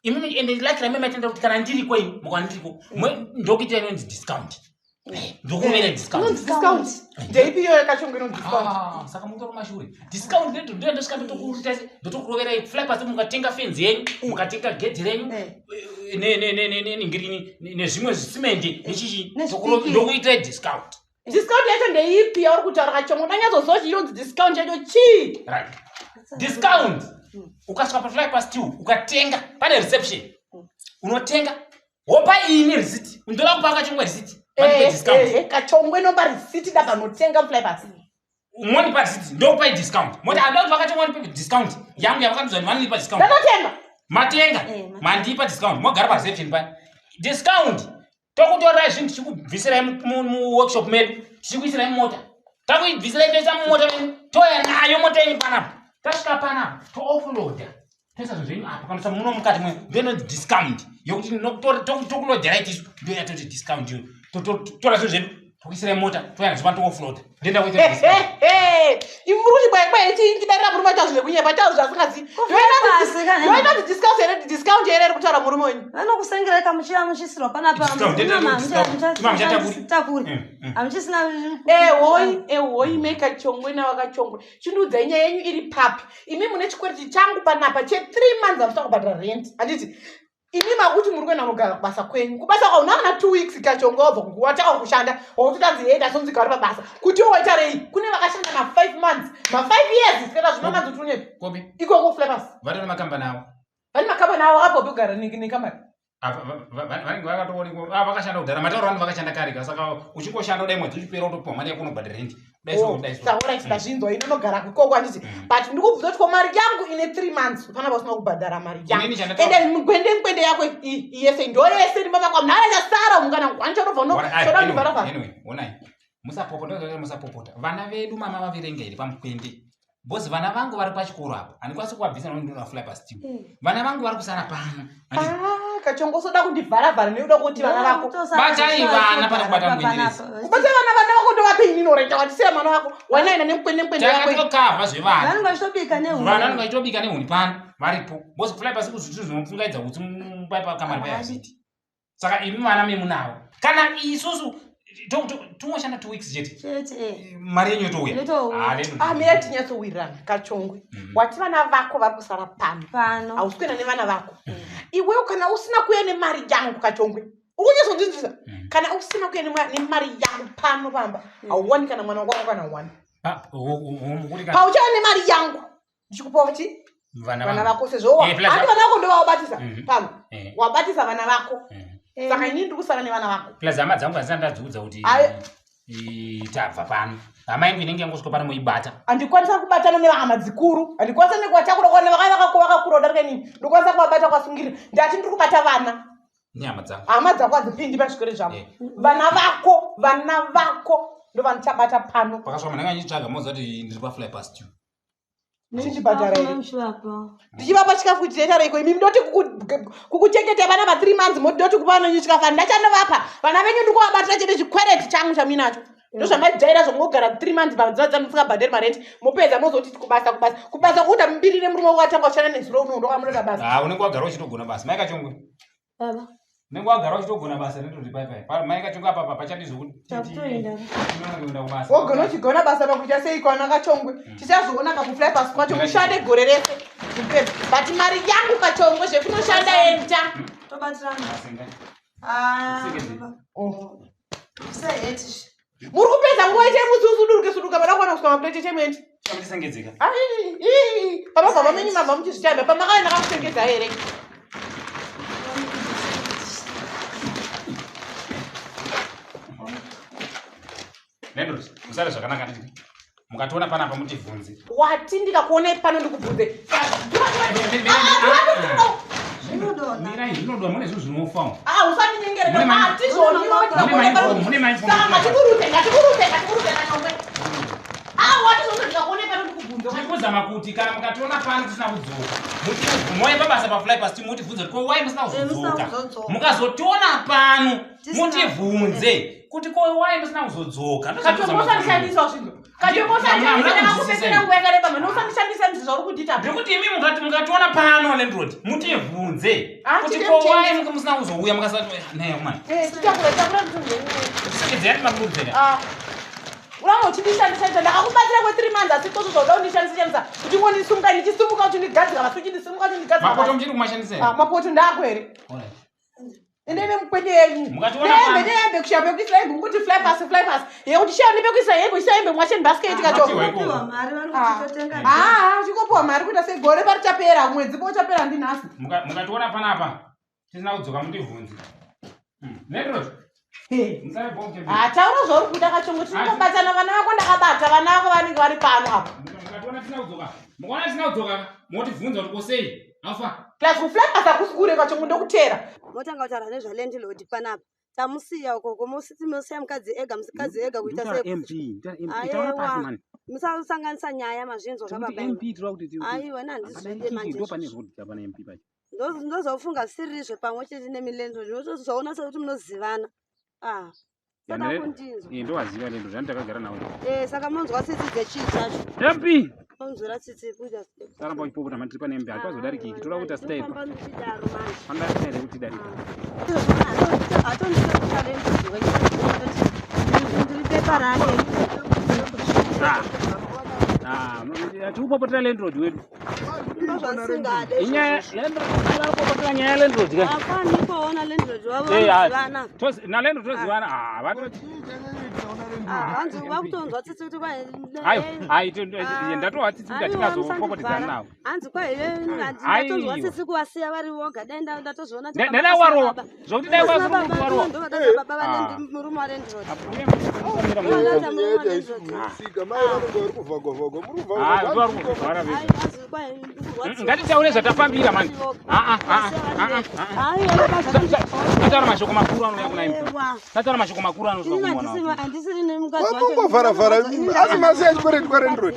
Imimi ende lucky ramai matenda kuti kana ndiriko imi mukana ndiriko ndokuita inonzi discount, ndokumira discount. Inonzi discount ndeipi iyoyo Kachongo inonzi discount? Ah, saka mutori mashure discount ndeto ndo ndosvika ndotokuroverai flypass, mukatenga fenzi yenyu, mukatenga gedhi renyu, nenhingirini nezvimwe zvisimendi nechichi, Nezvipikiri. ndokuitai discount. Discount yacho ndeipi yauri kutaura Kachongo? Ndanyatsoziva kuti inonzi discount yacho chii. Right, discount, ukasvika paflypass two ukatenga, pane reception, unotenga wopa ini receipt, ndoda kupa Kachongwe receipt, vandipe discount. Kachongwe nomba risiti ndabva notenga flypass. Mondipa receipt, ndokupai discount, moti handa kuti vakachongwa ndipe discount yangu yavakandiudza kuti vanondipa discount. Ndatotenga. Matenga. Matenga. Mandipa discount, mogara pareception paya, discount tokutorai zvinhu tichikubvisirai muworkshop medu, tichikuisirai mumota, takuibvisirai toisa mumota menyu, toya nayo mota yenyu panapa, tasvika panapa tooffloada, toisa zvinhu zvenyu apa kanoisa muno mukati mwe. Ndoinonzi discount yokuti tokulodherai tisu, ndo yatoti discount iyo. Tora zvinhu zvedu tokuisirai mota, toya nazvo pano tooffloada, ndoenda kuita discount. Imi muri kuti bwai chindidarira murume acho zvekunyepa tauro zvasingazivi. Kuflypass kana- Ndoinonzi discount here? Discount here iri kutaura murume wenyu? Vanokusengerai kamuchiya muchisirwa panapa. Discount, discount. Ima muchatakuri. Takuri. Hamuchisina. Ehoi, ehoi, mekachongwe navakachongwe, chindiudzai nyaya yenyu iri papi. Imi mune chikwereti changu panapa che3 months, hamusina kubhadhara rent handiti? Imi makuti muri kuenda kunogara kubasa kwenyu, kubasa kwauna kana 2 weeks Kachongwe wabva wataka kushanda, wakutotanzi hei ndazonzi uri pabasa kuti waita rei? Kune vakashanda ma5 months, ma5 years, saka zvino manzi kuti unyepi. Kopi? Ikoko flypass. Vatone makambani avo. Vane makambani avo akapopi kugara nekambani? Vanenge vakatoonekwa, ah, vakashanda kudhara, matauro vanhu vakashanda kare ka, saka uchingoshanda kudai mwedzi uchipera utopiwa mari yako unobhadhara rent kudai so, kudai so. Saka alright, ndazvinzwa, inonogara ikoko handiti? But ndikubvunza kuti ko mari yangu ine 3 months panapa usina kubhadhara mari yangu? Inini chandataura- Ende mukwende mukwende yako iyi yese ndo yese ndimama kwa mnara chasara mukana kwanichanobva Ora- ai, unochoda anyway, ndibvaravhara. anyway, onai. Musapopota, musapopota. Vana vedu mama vaverenga here pamukwende? Because vana vangu vari pachikoro apa, handikwanisi kuvabvisa nokuti ndinoda fly past you. Vana vangu vari kusara pano. Ah, kachongosoda kundivharavhara nekuda kuti vana vako. Batai vana pane kubata mwenjeresi. Kubata vana vako ndovape inini oreta watisiya mwana wako. Wanaenda nemukwende mukwende wako. Takatokavha zvevana. Vanenge vachitobika nehuni. Vana vanenge vachitobika nehuni pano varipo. Because fly pasi kuzvituru zvinopfungaidza kuti pakamari payazviti. Saka imi vana memunavo. Kana isusu tungoshanda 2 weeks chete. Chete. Mari yenyu yotouya. Yotouya. Ah, lendo. Ah, mira tinyatsowirirana kachongwe. Wati vana vako vari kusara pano. Pano. Hausi kuenda nevana vako. Iwewe kana usina kuuya nemari yangu kachongwe. Ukunyatsondinzwisa? Kana usina kuuya nemari yangu pano pamba, hauwani kana mwana wako kana wani. Pauchauya nemari yangu, ndichikupa kuti Vana vana vangu. vako sezvo Eh, plus- handi vana vako ndovawabatisa pano. Wabatisa vana vako. Saka inini ndiri kusara nevana vako. Plus hama dzangu hadzisati ndadziudza kuti Ayo. tabva pano. Hama yangu inenge yangosvika pano moibata. Handikwanisa kubatana nevahama dzikuru, handikwanisa nekuvatakura kwana vakakura kudarika inini. Ndokwanisa kuvabata kwasungirira. Ndati ndiri kubata vana. Nehama dzangu. Hama dzako hadzipindi pazvikoro zvako. Vana vako, vana vako ndovanichabata pano. Pakasvika munhu anga achitsvaga moziva kuti ndiri pafly past you. Ndichibhadhara here? Muchivapa. Ndichivapa chikafu kuti chinoita reiko? Imi ndoti kukuchengetai vana va 3 months, modoti kupa vana venyu chikafu. Handachandovapa. Vana venyu ndiri kuvabatira chete chikwereti changu chamuinacho. Ndozvamajaira zvongogara 3 months padziva dzanu musingabhadhari marenti. Mopedza mozoti kubasa, kubasa. Kubasa kuita mubirire murume wako atanga kushanda nezuro uno ndokamunoda basa. Ah, unenge wagara uchitogona basa. Mai Kachongwe. Baba. Unenge wagara uchitogona basa rindoti pai pai. Mai Kachongwe apa pachadi zvokuti Takutoenda. kuenda kubasa. Wogona uchigona basa pakuita sei kwana Kachongwe. Tichazoona kakufly pasi kwacho mushande gore rese. Mupedza. But mari yangu Kachongwe zvekunoshanda enda. Tobatirana. Asenga. Ah. Sekezi. baba. Oh. Usaheti. Muri kupedza nguva ichai musi usuduruke suduka vada kuwana kusvika maplate chemuendi. Chamutisengedzeka. Papa baba menyu mama muchizvichaiba pamakauya ndakakuchengedza here? Landlord, musare zvakanaka nditi. Mukationa panapa mutivhunze. Wati ndikakuonai pano ndikubvunze. Zvinodonha. Mirai zvinodonha mune zvinhu zvinofa. Ah, usandinyengerera. Mune ma- Hatizvoni Mune ma- mune ma- Saka ngatikurudze, ngatikurudze, ngatikurudze Kachongwe. Ah, watizvoni ndikakuonai pano ndikubvunze. Tirikuzama kuti kana mukationa pano tisina kudzoka, moye pabasa pafly past mutivhunze kuti ko why musina Eh, musina kuzodzoka. kuzodzoka. Mukazotiona pano Tisina- mutivhunze kuti ko why musina kuzodzoka. Kachongwe usandishandisa zvinhu. Kachongwe usandishandisa ndakakupedzera nguva yakareba mani usandishandisa ndizvo zvauri kundiita. Ndikuti imi mukationa pano landlord mutivhunze Ah, kuti tine ko why mutemo. musina kuzouya mukasati naye mani. Eh, titakura takura mitunhu yenyu. Tisekedzera timakurudzera. Ah. Uramba uchindishandisa ndakakubatsira kwe 3 months asi kozvo zvauda kundishandisa shandisa kuti ngondisunga ndichisumuka uchindigadzira basi uchindisimuka uchindigadzira Mapoto basi. muchiri kumashandisa Ah, here? mapoto ndako here? Alright. Ende nemukwende yenyu. Mukationa Nehembe pano. nehembe kushaya pekuisira hembe kungoti fly pasi fly pasi. Yekuti shaya nepekuisira hembe isira hembe mwasheni basket Mapiwa kacho. ikoko. Vapiwa mari vari kuti totenga. Ah, chikopiwa mari kuita segore parichapera mwedzi pochapera ndinhasi. Mukationa panapa tisina kudzoka mutivhunze. Landlord, musare bombe. Ah, taura zvauri kuita Kachongwe tinotobatana vana vako ndakabata vana vako vanenge vari pano apa. Mukationa tisina kudzoka. Mukaona tisina kudzoka motivhunza kuti kosei. Alfa. Plus kufly pasi hakusi kure Kachongwe ndokutera. Motanga kutaura nezvalandlord panapa. Tamusiya ukoko mositi mosiya mukadzi ega mukadzi ega kuita sei? MP, Aiwa. Musasanganisa nyaya mazvinzwa kababa. Aiwa, ini handizvide manje. pane road pana MP pacho. Ndozofunga zvisiri pamwe chete nemilandlord. Ndozoona sekuti munozivana. Ah. Saka kundinzwa. Eh, ndowaziva landlord, zvani takagara nawo. Eh, saka munonzwa tsitsi dzechii chacho? MP. Munonzwira tsitsi kuita sei? Saramba uchipopota mani tiri pane MP, hatizodariki. Toda kuita style. Ndofamba ndichidaro manje. Panoda style yekuti tidarike. Ndiri pepa rake. Ah. Ah, tikupopotera landlord wedu. Ndozvandisingade. Inyaya landlord, varikupopotera nyaya yalandlord ka. Hapana kuona landlord wavo Eh, ah, vanozivana. na landlord tozivana. Ah, vato Hanzi vakutonzwa tsitsi kuti kwai Ayo, ayi ndatowa tsitsi kuti hatingazopopotedzana navo. Hanzi kwai ndatonzwa tsitsi kuvasiya vari voga dai ndatozoona kuti Ndadai warowa. Zvokuti dai Vasina wasiri baba, warowa. ndovakaita baba Ah. vane murume walandlord. Nyaya haisi mai vanenge vari kuvhagwa-vhagwa muri Ah, kuvhagwa vari kuvhara vega. Ngatitaure zvatafambira mani. Ah, ah, ah, ah, ah, ah. Tataura mashoko makuru anouya kuna MP. Tataura mashoko makuru anosvika kumwana wako. Handisiri nemukadzi wacho. Wamongovharavhara, asi masiya chikwereti kwalandlord.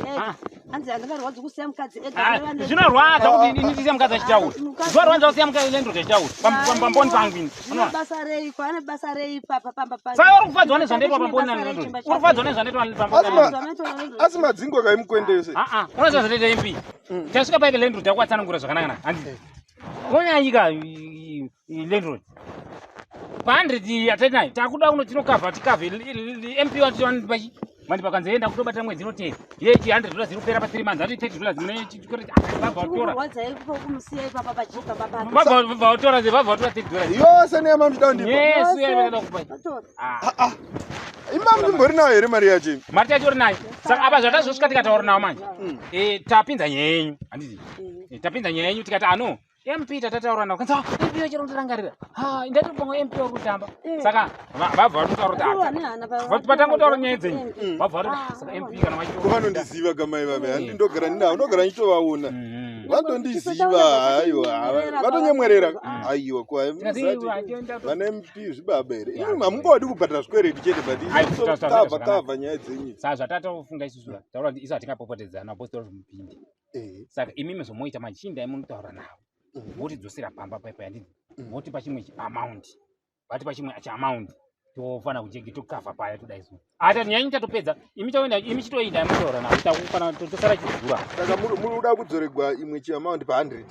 Hanzi handikarwadzi kusiya mukadzi ega. Ah, zvinorwadza kuti ini ndisiye mukadzi achitaura. Zvinorwadza kusiya mukadzi landlord achitaura. Pamboni pangu ini. Zvine basa rei ane basa rei papa pamba pano. Saka uri kufadzwa nezvandaitwa pamboni nalandlord. Uri kufadzwa nezvandaitwa pamboni Asi nalandlord. asi madzingo kaimukwende yose. Ah, ah, unoziva zvandaita MP. Tasvika paive landlord takuwatsanangura zvakanaka. Hanzi. Wonyanyika landlord. Pa100 yatinayo takuda kuno tinokavha tikavhe MP watiwandipa chi mandi pakanzi enda kutobata mwedzi inotera yechi 100 dollars inopera pa 3 months ati 30 dollars mune chikwereti. Ah, vabva vatora. Kurwadza iko kumusiya ipapa pachibva papa. Vabva vatora vabva vatora 30 dollars. Yose neyamamuchida kundipa. Yes, uya ndinoda kupa. Vatora. Ah. Imba muchimbori nayo here mari yacho imi? Mari tacho nayo. Saka apa zvatazosvika tikataura nawo manje. Tapinza nyaya yenyu. Handiti. Tapinza nyaya yenyu tikati ano MP tatataura nawo. Kanzi, "Ah, MP wachero ndirangarira. Ha, ndati pamwe MP uri kutamba." Saka vabva vatotaura kuti Ivo ah, ane hana pa- patangotaura nyaya dzenyu. Vabva vatoti "Ah, saka MP kana Ko wacho. vanondiziva kamai vave handindogara ndinavo ndogara ndichitovaona. Mhm. Vandondiziva aiwa vatonyemwerera aiwa Tikati, kwa "Achienda vana MP zvibaba here Ya, imi hamungodi kubhadhara zvikwereti chete but Ai, tazvita kavha zvakanaka. kavha nyaya dzenyu. Saka zvatatofunga isusu taura kuti isu hatingapopotedzana apostle mupindi. Saka imimi zvomoita machinda emunotaura navo. Votidzosera pamba paipa handiti. Votipa chimwe amount. Vatipa chimwe chiamount. Tofana kucheki tokavha paya toda isu. Ata nyanyi tatopedza. Imi toenda imi chitoenda munotaura navo. Takufana tosara chidzura. Saka muri kuda kudzoregwa imwe chiamount pa100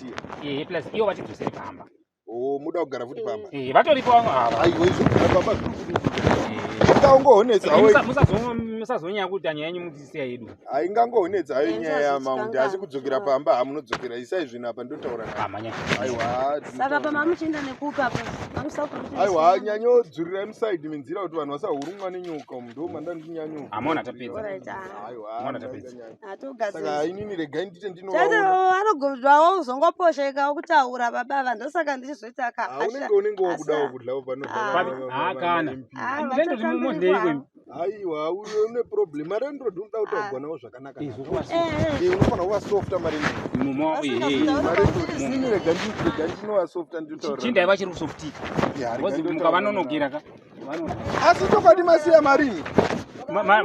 iya? Plus ivo vatidzosere pamba. O muda kugara futi pamba? Vatoripo vamwe ava. Aiwa izvo kugara pamba zviri kuti ingangohonetsa hawo. Musazonyanya kuti nyaya yenyu mutisiya yedu. Haingangohonetsa hayo Eh, nyaya yeamount asi musazotikangana. kudzokera pamba hamunodzokera isai zvinhu apa ndotaura navo. Amanya. Aiwa Saka pamamuchienda nekupi apa? Mamusakuti. aiwa nyanyodzurirai musaidhi menzira kuti vanhu vasahurumwa nenyoka umu ndo mandandinyanyo. Amona tapedza. Alright, ah. Aiwa Mwana tapedza. saka Atogadzirisa. inini regai ndite Chete ndinovaona. anogobvawo uzongoposheka kutaura baba ava ndosaka ndichizoita Ah, kahasha. unenge unenge wakudawo Asi- kudlawo Ah. Ah, kana. Ah, Landlord mumodleiko imi. Aiwa uyo une problem marendrod unoda kutaurwa nawo zvakanaka. Izvo kuva- Unofanira kuvasofta marendrod. Mumo Vasingazotaura Marendrod inini rega rega ndinovasofta ndinotaura. Chinda vachiri kusofutika. Ya, rega Because ndinotaura mukavanonokera ka. navo. Asi chokwadi masiya marini.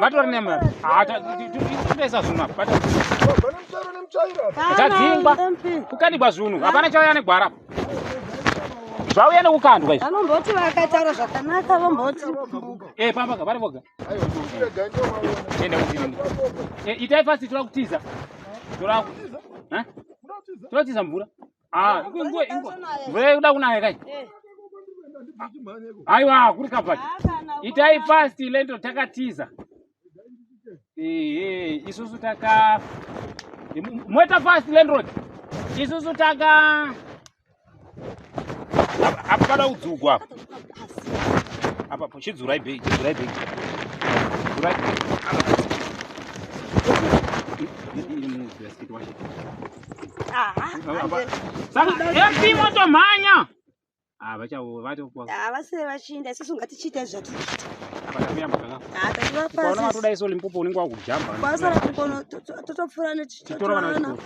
Vatori nemari. Ah, totoisa zvinhu apa. Vabva nemutsvairo nemutsvairo apa. Tadzingwa. MP. Kukandibwa zvinhu. Hapana chauya negwara. Zvauya nekukandwa izvi. Vanomboti vakataura zvakanaka vomboti Pamba ka vari voga. Aiwa rega ndinovaona. Chienda kutini. Itai fast toda kutiza. Toda Ha? Toda kutiza mvura. Ah, ingwe ingwe. Mvura ikuda kunaya kai. Aiwa, kuri kavhati. Itai fast lendo takatiza. Isusu taka moita fast landlord. Isusu taka apa pada kudzugwa apa. Apa chidzurai bhegi, chidzurai bhegi. Dzurai. Iri mubasket wacho. Saka MP motomhanya. Ah, vachawo vatokuwa. Havasire vachiinda isusu ngatichiita zvatiri kuita. Apa takuyamba kaka. Tativa Ukaona pasi. watoda iso Limpopo unenge wakujamba. Kwasara kukono totopfuura Titora vana vechikoro.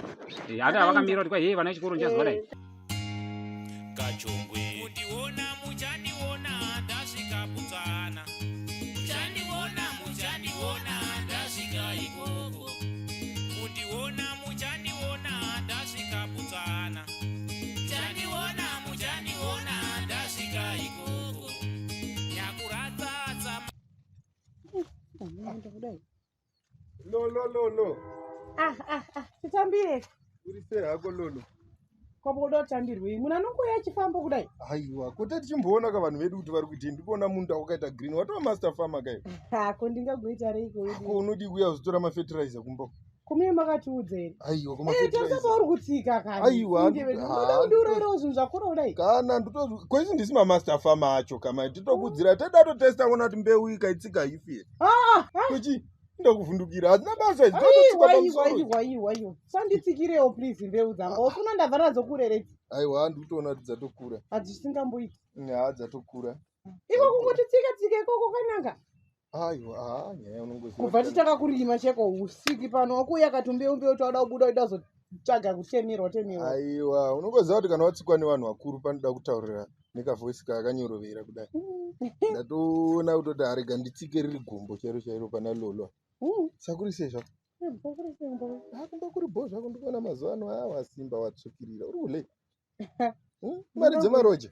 Hata vakamira kuti kwai, "Hey, vana vechikoro ndichazwa dai." Kachongwe. Kundiona muchandiona ndasvika Botswana. Muchandiona muchandiona ndasvika ikoko. Kundiona muchandiona ndasvika Botswana. Muchandiona muchandiona ndasvika ikoko. Nyakuratsatsa. Lolo lolo. Titambire. Uri sei hako lolo? Kwamboda kutambirwei munhu anongouya achifamba kudai? Aiwa kote tichimboona ka vanhu vedu kuti vari kuitei ndikuona munda wakaita green watova master farmer kai. Hako ndingagoita reiko? Ko unodi kuuya uzitora mafetiraiza kumba? Kumie makatiudza here? Aiwa Eh, kumafetiraiza. tarisa pauri kutsika kani. Aiwa, Inge vedu, unoda kundiurayirawo zvinhu zvakura kudai? Kana ndito koisi ndisi mamaster farmer acho kama titokudzira toda totesta kuona kuti mbeu ikaitsika haifi here. Ah, Kuchi ndokuvhundukira hadzina basa idzi tototsika aiwa aiwa pamusoro. aiwa aiwa aiwa sanditsikirewo please mbeu dzangu ofuna ndabva nadzo kureredzi. Aiwa ndikutoona kuti dzatokura. Hadzisingamboiti. Ha dzatokura. Iko kungoti tsika tsika ikoko kananga. Aiwa ha nyaya unongoziva. Kubva titanga kurima cheko usiki pano wakuuya katumbeu mbeu tauda kubuda uida kuzotsvaga kutemerwa temerwa. Aiwa unongoziva kuti kana watsikwa nevanhu vakuru panoda kutaurira Nekavoisi kaakanyorovera kudai. Ndatoona kutoti arega nditsike riri gumbo chairo chairo pana Lolo. Sakuri sei zvako? Ah, kumba kuri bho zvako ndikuona mazuva ano ah wasimba watsvukirira. Uri kulei? Mari dzemaroja.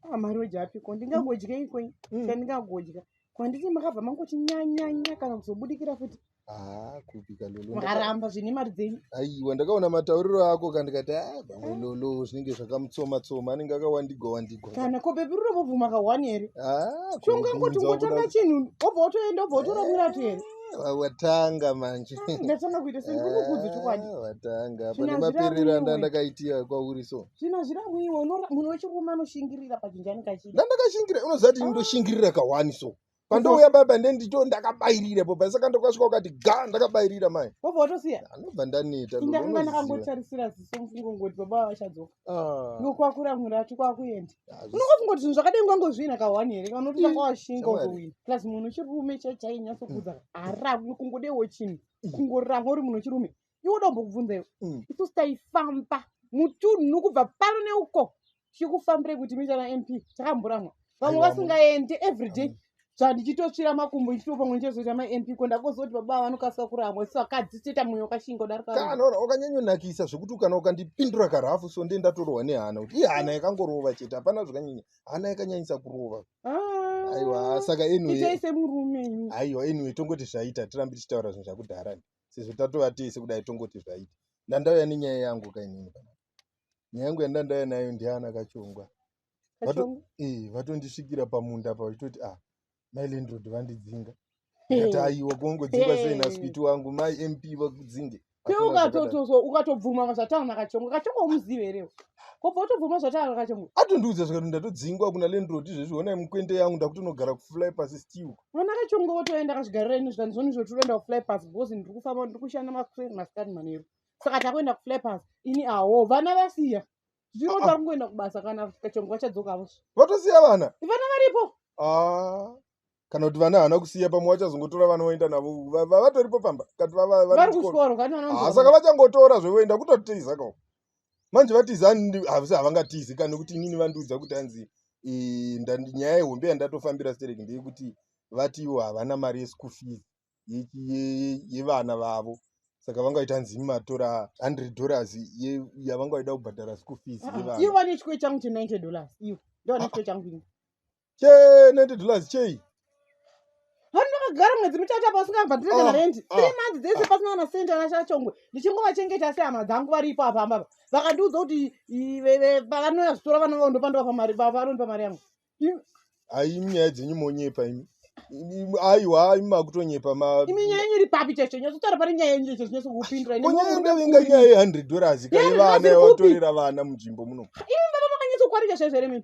Ah, maroja apiko ndingangodyeiko chandingangodya kwanditi makabva mangoti nyanyanya kana kuzobudikira futi Ah, kupika lolo. Makaramba zvine mari dzenyu. Aiwa, ndakaona matauriro ako ka ndikati ah, pamwe lolo zvinenge zvakamutsoma tsoma, anenge akawandigwa wandigwa. Kana ko bebi ruro vobvuma ka one here? Ah, Chongangoti ungotanga chinhu wobva wotoenda wobva wotoramwira tu here? Ah, watanga manje. Ndatanga kuita sendinokudza chokwadi. Ah, watanga. Zvino Pane hazviramwiwe. maperero andandakaitia kwauri so. Zvino hazviramwiwe, munhu wechirume anoshingirira pachinhu chaanenge achida. Ndandakashingirira, unoziva kuti ndoshingirira ka one so. Pandouya baba ndendito ndakabairira po saka ndokasvika ukati ga ndakabairira mai. Wobva watosiya? Anobva ndaneta. Inda kanga ndakangotarisira ziso mufungo ngoti baba vachadzoka. Ah. Iwe kwakuramwira ati kwakuenda. Unongofunga kuti zvinhu zvakadai ungangozviina ka one here kana kuti wakawashinga uzowina. Plus munhu wechirume chaichai nyatsokudza haramwi kungodewo chinhu. Kungoramwa uri munhu wechirume. Iwe uda kumbokubvunza iwe. Isusu taifamba mutunhu kubva pano neuko tichikufambirei kuti muite ana mp takamboramwa vamwe vasingaende everyday zvandichitotsvira makumbo ndichitopa mwe ndichizoita mamp ko ndakozoti baba vanokasika kuramwa isu vakadzi toita mwoyo wakashinga kudarika kana wakanyanyonakisa zvekuti kana ukandipindura karafu so ndiye ndatorohwa nehana kuti ihana yakangorova chete hapana zvakanyanya hana yakanyanyisa kurova ah, aiwa saka anyway itai semurume aiwa anyway tongoti zvaita tirambe tichitaura zvinhu zvakudhara sezvo tatova tese kudai tongoti zvaita ndandauya nenyaya yangu kainini pana nyaya yangu yandandauya nayo ndiana kachongwa eh, vatondisvikira pamunda apa vachitoti ah mai landlord vandidzinga ndikati aiwa kongodzingwa sei naswiti wangu mai mp vakudzinge ukatobvuma zvataura nakachongo kachongo umuzive here kobva utobvuma zvataura nakachongo atondiudza zvikati ndatodzingwa kuna landlord izvezvi honai mukwende yangu ndakutonogara kufly pasi still vana kachongo votoenda kazvigarira ini zvikanzi zvoni zvotoenda kufly pasi because ndiri kufamba ndiri kushanda masikati manheru saka takuenda kuflappers ini awo vana vasiya zviro Ah, ah. vari kungoenda kubasa kana kachongo vachadzoka avo vatosiya vana vana varipo Ah, kana kuti vana havana kusiya pamwe vachazongotora vana voenda navo vatoripo pamba kati vari kuchikoro kani vana Ah, vanodzoka saka vachangotora zvevoenda kutotiza ka manje vatiza havisi havangatizi ka nekuti inini vandiudza kuti hanzi eh, nyaya yehombe yandatofambira stereki ndeyekuti vati ivo havana mari yeschool fees yevana vavo saka vanga vaita hanzi matora 100 dollars yavanga vaida kubhadhara school fees Ah, yevana ivo vane chikwe changu che 90 dollars ivo ndovane chikwe changu ini che 90 dollars chei hani ndakagara mwedzi mitatu apa usingabhadhire kana Ah, rendi ah, three months dzese pasina kana sendi ana chachongwe ndichingovachengeta sehama dzangu varipo apa amba apa vakandiudza kuti pavanouya zvitora vana vavo ndopandovapa mari vanondipa mari yangu Ai nyaya dzenyu monyepa imi. Aiwa imi makutonyepa ma Imi nyaya yenyu iri papi chaicho nyatsotaura pane nyaya yenyu chaicho zvinyaso kupindura Ko nyaya ndavinga nyaya ye 100 dollars Ye kai vana 100 dollars iri kupi? vatorera vana munzvimbo muno. Imi baba makanyatso chaizvo here mimi?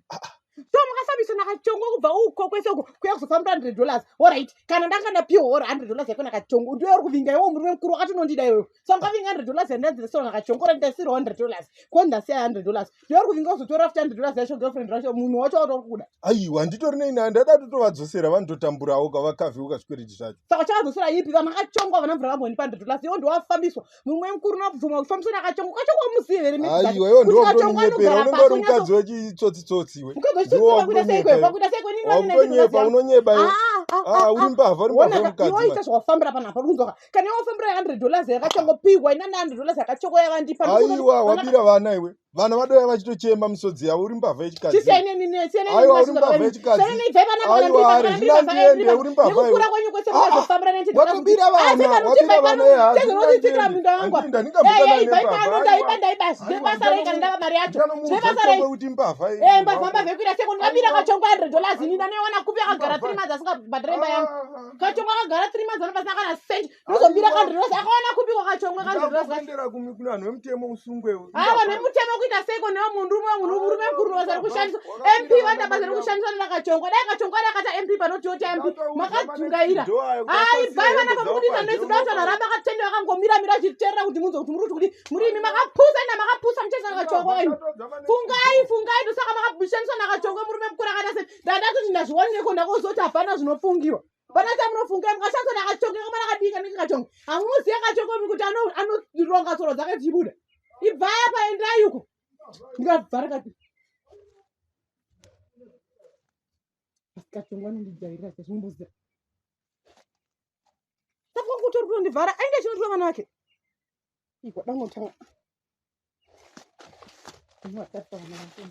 So makafambisa nakachongo kubva uko kwese uko kuya kuzofambira 100 dollars. Alright, kana ndanga ndapiwa or 100 dollars yako nakachongo ndiwe uri kuvinga iwe murume mukuru wakati unondida iwewe. So ungavinga 100 dollars yandanzi nakachongo ora ndasirwa 100 dollars. Ko ndasiya 100 dollars. Ndiwe uri kuvinga uzotora futi 100 dollars yacho girlfriend racho munhu wacho wauri kuda. Aiwa nditori nei nayo ndada kutovadzosera vanototamburawo kavakavhiuka zvikwereti zvacho. Saka uchavadzosera ipi vanhu vakachongwa vana mvura vambonipa 100 dollars iwe ndiwafambiswa mumwe mukuru unobvuma kufambiswa nakachongwa kachongwa umuzive here mimi Aiwa iwe Kuti kachongwa ndiwe anogara wakutonyepa pasi unenge uri mukadzi wechitsotsi tsotsi iwe. mukadzi Ndiwe wechitsotsi pakuita seiko wakutonyepa. pakuita seiko nini vane 90 dollars Wakutonyepa yangu unonyeba iwe. Ah, ah, Ah ah, uri ah. mbavha uri mbavha Wona ka yemukadzi iwe ita manje. zvawafambira panapa uri kunzwa ka kana iwe wafambira 100 dollars yakachongopihwa ina 100 dollars yakachongwa yavandipa ndikuona kuti Aiwa vana wabira vana iwe. Vana vadouya vachitochema misodzi yavo uri mbavha yechikadzi. chisiyai neni siyai Aiwa neni uri mbavha yechikadzi. siyai neni ibvai panapa kana Aiwa ndiri ari kana ndiri basa zvinandiende ndiri uri mbavha iwe. nekukura kwenyu kwese Ah, ah, mukazofambira 90 dollars kuti watobira asi vana kana kuti wabira ibvai vana pano eh tezvinotitsikira hazvinandiende minda wangu handinda apa ndingambodanana ei ibvai nembavha pano aiwa ndaiba ndaiba aiwa zvebasa rei kana ndava mari yacho ndichanomuudza zvebasa rei chongwe kuti mbavha Eh, mbavha mbavha yekuita seko ndikabira aiwa kachongwa 100 dollars ini ndanoiwana kupi akagara mbavha 3 months asingabhadhare imba yangu Ah, kachongwa akagara 3 months ano pasina kana cent ndozobira aiwa 100 dollars akawana kupi kwakachongwa 100 dollars kacho ndakuendera kune vanhu vemutemo usungwe haa vanhu mbavha vemutemo kuita seiko newe munhu umwe munhu murume mukuru basa mbavha rekushandiswa mp wakabira vanoda vana basa mari yangu rekushandiswa nenakachongwa dai kachongwa dai akata mp panotioti mp ndatoudza makadzungaira manextdoor ayo kuti hai asasiya bvai hembe vana dzavo pamukudisa panze noise kuda kuti vanhu unopa ramba akatenda vakangomira mira achiterera kuti munzwe kuti muri kuti kudi muri imi makapusa ina makapusa muchaisa nakachongwa mbavha imi ndatoudza manextdoor fungai fungai ndosaka makashandiswa nakachongwa murume mukuru akaita sei ndandatoti ndazvioneko ndakuzoti hapana zvinofungiwa pana chamunofunga mukashandiswa nakachongwa kamana kadika nenge kachongwa hamumuziye kachongwa imi kuti anoronga tsoro dzake dzichibuda ibvai apa endai uko ndikabva rikati Kachongo anondijairira chaizvo. Saka kutori kutondivhara aende achinotora vana vake. Igwa dangotanga. Unovatarisa vana vake.